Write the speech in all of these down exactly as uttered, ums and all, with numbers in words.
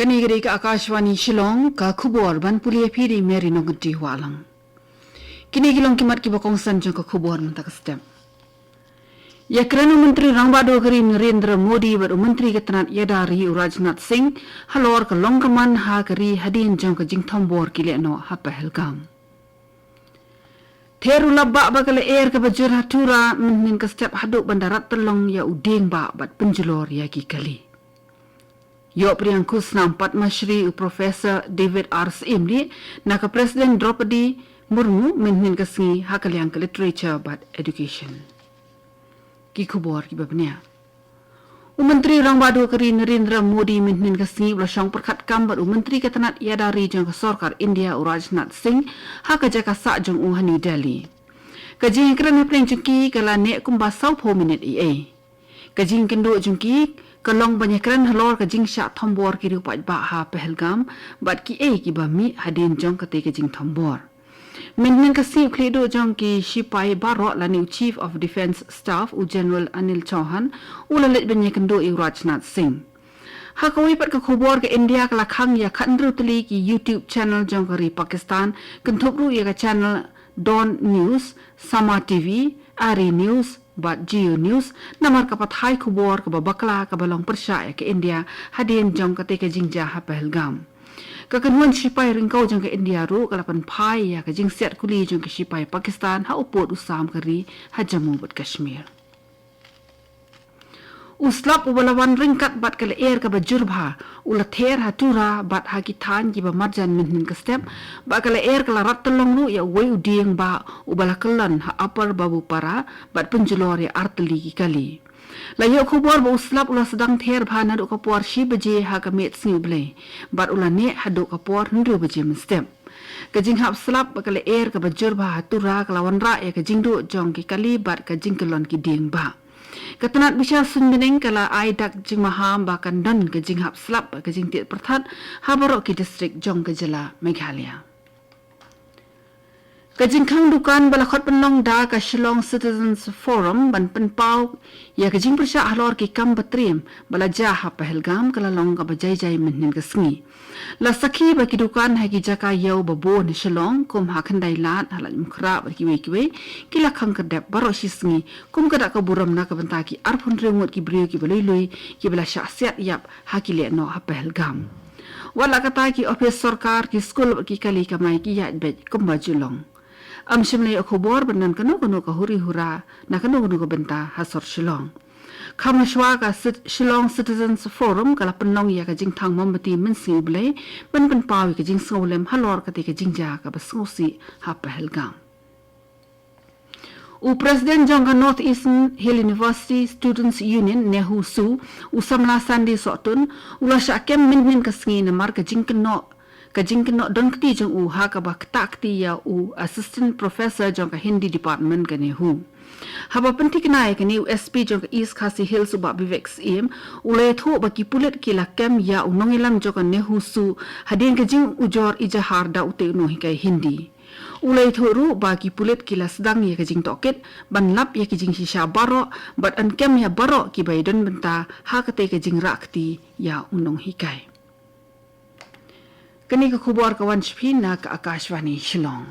Kane ka dei ka Akashvani Shillong, ka khubor ban pule ïa phi da i Mary Nongkynrih Wahlang. Kine ki long ki mat kiba kongsan jong ka khubor mynta ka step. Ïakren u Myntri Rangbah Duh ka ri Narendra Modi bad u Myntri ka tnat ïada ri u Rajnath Singh halor ka long ka man ha ka ri hadien jong ka jingthombor ki lehnoh ha Pahalgam. Ther u lap bah ba ka lyer kaba jur ha Tura mynhynnin ka step haduh ban da rat tyllong ïa u dieng bah bad pynjulor ïa ki kali. Ïoh pdiang khusnam Padma Shri u Professor David R Syiemlieh na ka President Droupadi Murmu mynhynnin ka sngi ha ka liang ka Literature bad Education. Ki khubor kiba bniah. U Myntri Rangbah Duh ka ri Narendra Modi mynhynnin ka sngi u la shong pyrkhat kam bad u Myntri ka tnat ïada ri jong ka sorkar India u Rajnath Singh ha ka jaka sah jong u ha New Delhi. Ka jingïakren hapdeng jong ki ka la neh kumba sawphew minit eiei. Ka jingkynduh jong ki ka long ban ïakren halor ka jingshah thombor ki riew paidbah ha Pahalgam bad kiei kiba mih hadien jong katei ka jingthombor. Mynhynnin ka sngi u khlieh duh jong ki shipai baroh lane u Chief of Defence Staff u General Anil Chauhan u la leit ban ïakynduh ïa u Rajnath Singh. Ha kawei pat ka khubor, ka India ka la khang ïa khathynriew tylli ki YouTube channel jong ka ri Pakistan, kynthup ruh ïa ka channel Dawn News, Sama T V, Ari News bad Jio News namar ka pathai khubor kaba bakla kaba long pyrshah ïa ka India hadien jong katei ka jingjia ha Pahalgam. Ka kynhun shipai ryngkew jong ka India ruh ka la pynphai ïa ka jingsiat kuli jong ka shipai Pakistan ha u pud u sam ka ri ha Jammu bad Kashmir. U slap uba la wan ryngkat bad ka lyer kaba jur bha u la ther ha Tura bad ha ki thaiñ kiba marjan mynhynnin ka step, bad ka lyer ka la rat tyllong ruh ïa uwei u dieng bah uba la kyllon ha Upper Babupara bad pynjulor ïa artylli ki kali. La ïoh khubor ba u slap u la sdang ther bha naduh ka por shi baje ha ka mietsngi U Blei bad u la neh haduh ka por hynriew baje mynstep. Ka jinghap slap bad ka lyer kaba jur bha ha Tura ka la wanrah ïa ka jingduh jong ki kali bad ka jingkyllon ki dieng bah. Ka tnat bishar suiñbneng ka la ai dak jingmaham ba kan don ka jinghap slap bad ka jingtied pyrthat ha baroh ki distrik jong ka jylla Meghalaya. Ka jingkhang dukan ba la khot pynlong da ka Shillong Citizens Forum ban pynpaw ïa ka jingpyrshah halor ki kam ba triem ba la jia ha Pahalgam ka la long kaba jai jai mynhynnin ka sngi. La sakhi ba ki dukan ha ki jaka ïew ba bun ha Shillong kum ha Khyndailad, ha Laitumkhrah bad kiwei kiwei ki la khang kdep baroh shi sngi kum ka dak ka burom na ka bynta ki arphew hynriew ngut ki briew kiba lui lui kiba la shah siat ïap ha ki lehnoh ha Pahalgam. Wat la katta, ki ophis sorkar, ki skul bad ki kali kamai ki ïaid beit kumba ju long. Ym shym la ïoh khubor ba don kano kano ka huri hura na kano kano ka bynta ha sor Shillong. Kham hashwa, ka Cit-, Shillong Citizens Forum ka la pynlong ïa ka jingthang mombati mynsngi U Blei ban pynpaw ïa ka jingsngewlem halor katei ka jingjia kaba sngewsih ha Pahalgam. U President jong ka North Eastern Hill University Students Union, NEHUSU, u samla Sandy Sohtun u la shah kem mynhynnin ka sngi namar ka jingkynnoh, ka jingkynnoh don kti jong u ha kaba ktah kti ïa u Assistant Professor jong ka Hindi Department ka NEHU. Haba pynthikna ïa kane, u S P jong ka East Khasi Hills u Bah Vivek Syiem u la ïathuh ba ki pulit ki la kem ïa u nongïalam jong ka NEHUSU hadien ka jingujor ijahar da utei u nonghikai Hindi. U la ïathuh ruh ba ki pulit ki la sdang ïa ka jingtohkit ban lap ïa ki jingshisha baroh bad yn kem ïa baroh kiba ïadon bynta ha katei ka jingrah kti ïa u nonghikai. Kane ka khubor ka wan sha phi na ka Akashvani Shillong.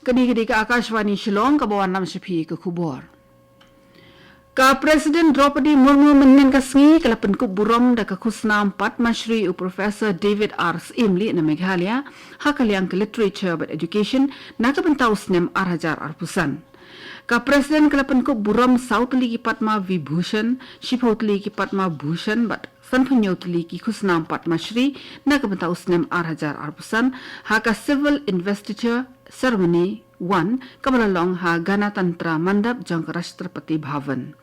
Kane ka dei ka Akashvani Shillong kaba wanlam sha phi ka khubor. Ka President Droupadi Murmu mynhynnin ka sngi ka la pynkup burom da ka khusnam Padma Shri u Professor David R Syiemlieh na Meghalaya ha ka liang ka Literature bad Education na ka bynta u snem ar hajar arphew san. Ka President ka la pynkup burom saw tylli ki Padma Vibhushan, shiphew tylli ki Padma Bhushan bad sanphew hynñiew tylli ki khusnam Padma Shri na ka bynta u snem ar hajar arphew san ha ka Civil Investiture Ceremony one kaba la long ha Ganatantra Mandap jong ka Rashtrapati Bhavan.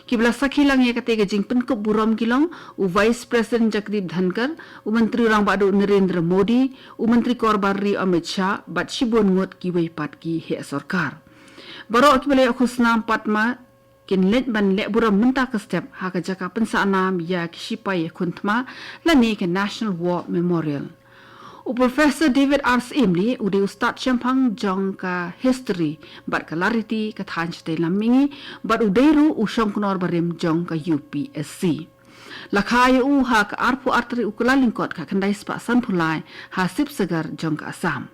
Kiba la sakhi lang ïa katei ka jingpynkup burom ki long u Vice President Jagdeep Dhankhar, u Myntri Rangbah Duh Narendra Modi, u Myntri Korbar Ri Amit Shah bad shibun ngut kiwei pat ki heh sorkar. Baroh kiba la ïoh khusnam Padma kin leit ban leh burom mynta ka step ha ka jaka pynsah nam ïa ki shipai ïakhun thma lane ka National War Memorial. U Professor David R Syiem, u dei u stad shemphang jong ka history bad ka lariti ka thaiñ shatei lam mihngi, bad u dei ruh u shongknor barim jong ka U P S C. La kha ïa u ha ka arphew artari u Kyllalyngkot khatkhyndai spah sanphew lai ha Sibsagar jong ka Assam.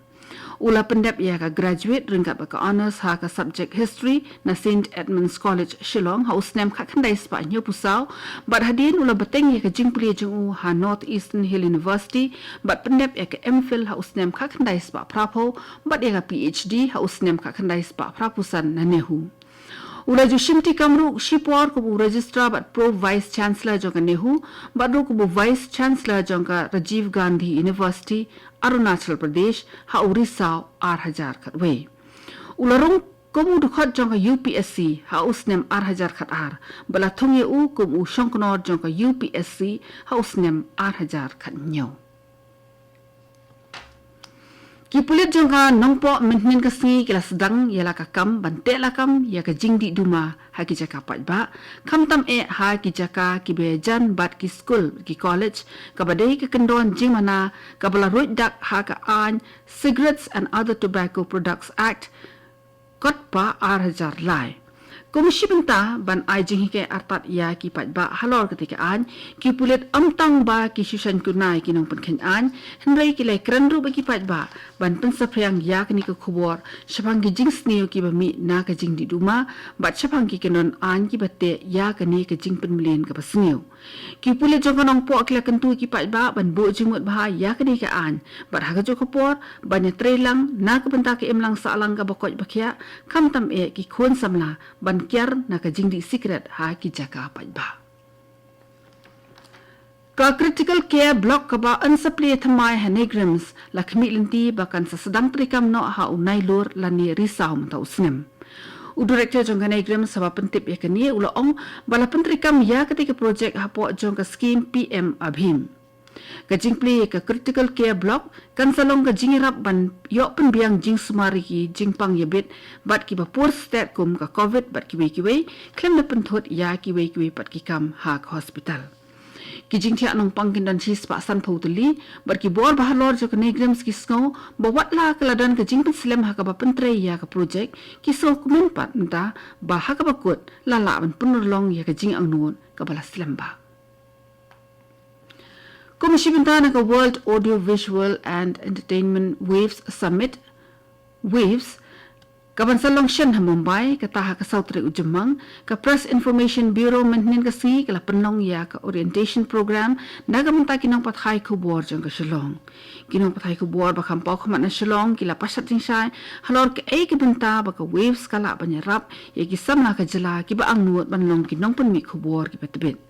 U la pyndep ïa ka graduate ryngkat bad ka honours ha ka subject history na Saint Edmund's College Shillong ha u snem khatkhyndai spah hynñiewphew saw, bad hadien u la bteng ïa ka jingpule jong u ha North Eastern Hill University, bad pyndep ïa ka M Phil ha u snem khatkhyndai spah phraphew, bad ïa ka P H D ha u snem khatkhyndai spah phraphew san na NEHU. U la ju shimti kam ruh shipor kum u Registrar bad Pro Vice Chancellor jong ka NEHU, bad ruh kum u Vice Chancellor jong ka Rajiv Gandhi University, Arunachal Pradesh, ha u Risaw ar hajar khatwei. U la rung kum u dkhot jong ka U P S C ha u snem ar hajar khatar, bad la thung ïa u kum u shongknor jong ka U P S C ha u snem ar hajar khathynñiew. Ki pulit jong ka Nongpoh mynhynnin ka sngi ki la sdang ïa la ka kam ban teh lakam ïa ka jingdih duma ha ki jaka paidbah, khamtam eh ha ki jaka kiba jan bad ki skul, ki college, kaba dei ka kyndon jingmana kaba la ruid dak ha ka aiñ Cigarettes and Other Tobacco Products Act, katba ar hajar lai. Kum shi bynta ban ai jinghikai artat ïa ki paidbah halor katei ka aiñ, ki pulit ym tang ba ki shu shongkun ïa ki nongpynkheiñ aiñ, hynrei ki la kren ruh bad ki paidbah ban pynsaphriang ïa kane ka khubor shaphang ki jingsniew kiba mih na ka jingdih duma, bad shaphang ki kyndon aiñ kiba teh ïa kane ka jingpynmlien kaba sniew. Ki pulit jong ka Nongpoh ki la kyntu ïa ki paidbah ban buh jingmut bha ïa kane ka aiñ, bad ha kajuh ka por ban ïatreilang na ka bynta ka imlang sahlang kaba koit ba khiah, khamtam eh ki khun samla ban kiar na ka jingdih sikret ha ki jaka paidbah. Ka Critical Care Block kaba yn sa plie thymmai ha NEIGRIHMS la khmih lynti ba kan sa sdang treikam noh ha u Nailur lane Risaw mynta u snem. U Director jong ka NEIGRIHMS haba pyntip ïa kane u la ong ba la pyntreikam ïa katei ka projek hapoh jong ka skhim P M ABHIM. Ka jingplie ïa ka Critical Care Block kan sa long ka jingïarap ban ïoh pynbiang jingsumar ïa ki jingpang ïabit bad kiba pur stet kum ka Covid bad kiwei kiwei, khlem da pynthut ïa kiwei kiwei pat ki kam ha ka hospital. Ki jingthiah nongpang kin don shispah sanphew tylli, bad ki bor ba halor jong ka NEIGRIHMS ki sngew ba wat la ka la don ka jingpynslem ha kaba pyntrei ïa ka projek, ki sngew kmen pat mynta ba ha kaba kut la lah ban pynurlong ïa ka jingangnud kaba la slem bha. Kum shi bynta na ka World Audio Visual and Entertainment WAVES Summit, WAVES, kaban sa long shen ha Mumbai, kata ha ka saw tarik u Jymmang, ka Press Information Bureau mynhynnin ka sngi ka la pynlong ïa ka orientation program na ka bynta ki nongpathai khubor jong ka Shillong. Ki nongpathai khubor ba kham paw khmat na Shillong ki la pashat jingshai halor kaei ka bynta ba ka WAVES ka lah ban ïarap ïa ki samla ka jylla kiba angnud ban long ki nongpynmih khubor kiba tbit.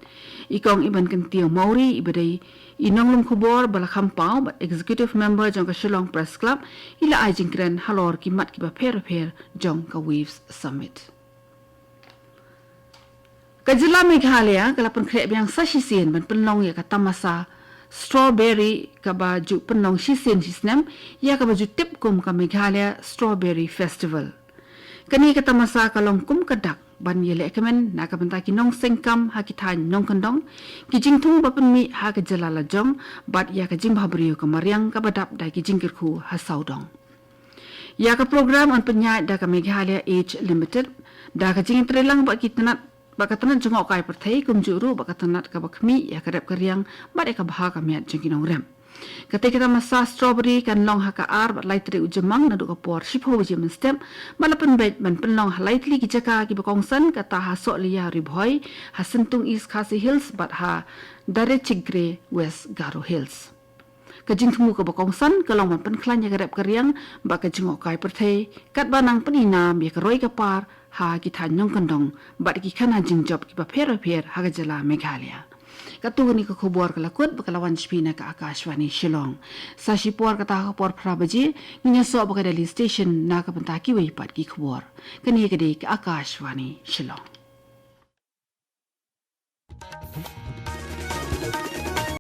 I Kong Iban Kyntiew Mawrie, iba dei i nonglum khubor ba la kham paw bad executive member jong ka Shillong Press Club, i la ai jingkren halor ki mat kiba pher bapher jong ka WAVES Summit. Ka jylla Meghalaya ka la pynkhreh biang sa shisien ban pynlong ïa ka tamasa strawberry kaba ju pynlong shisien shisnem, ïa kaba ju tip kum ka Meghalaya Strawberry Festival. Kane ka tamasa ka long kum ka dak ban ïalehkmen na ka bynta ki nongseng kam ha ki thaiñ nongkyndong, ki jingthmu ba pynmih ha ka jylla lajong, bad ïa ka jingbhabriew ka mariang kaba dap da ki jingkyrkhu ha sawdong. Ïa ka program yn pynïaid da ka Meghalaya Age Limited, da ka jingïatreilang bad ki tnat, bad ka tnat jngohkai pyrthei, kumjuh ruh bad ka tnat kaba khmih ïa ka rep ka riang bad ïa ka bha ka miat jong ki nongrep. Katei ka tamasa strawberry kan long ha ka ar bad lai tarik u Jymmang naduh ka por shiphew baje mynstep, bad la pynbeit ban pynlong ha lai tylli ki jaka kiba kongsan, kata ha Sohliya Ri Bhoi, ha Syntung East Khasi Hills bad ha Darechikgre West Garo Hills. Ka jingthmu kaba kongsan ka long ban pynkhlaiñ ïa ka rep ka riang bad ka jngohkai pyrthei, katba nang pyni nam ïa ka roi ka par ha ki thaiñ nongkyndong bad ki khana jingjop kiba pher bapher ha ka jylla Meghalaya. Katto katne ka khubor ka la kut bad ka la wan sha phi na ka Akashvani Shillong. Sa shipor kata ha ka por phra baje ngin ïasoh bad ka Delhi Station na ka bynta kiwei pat ki khubor. Kane ka dei ka Akashvani Shillong.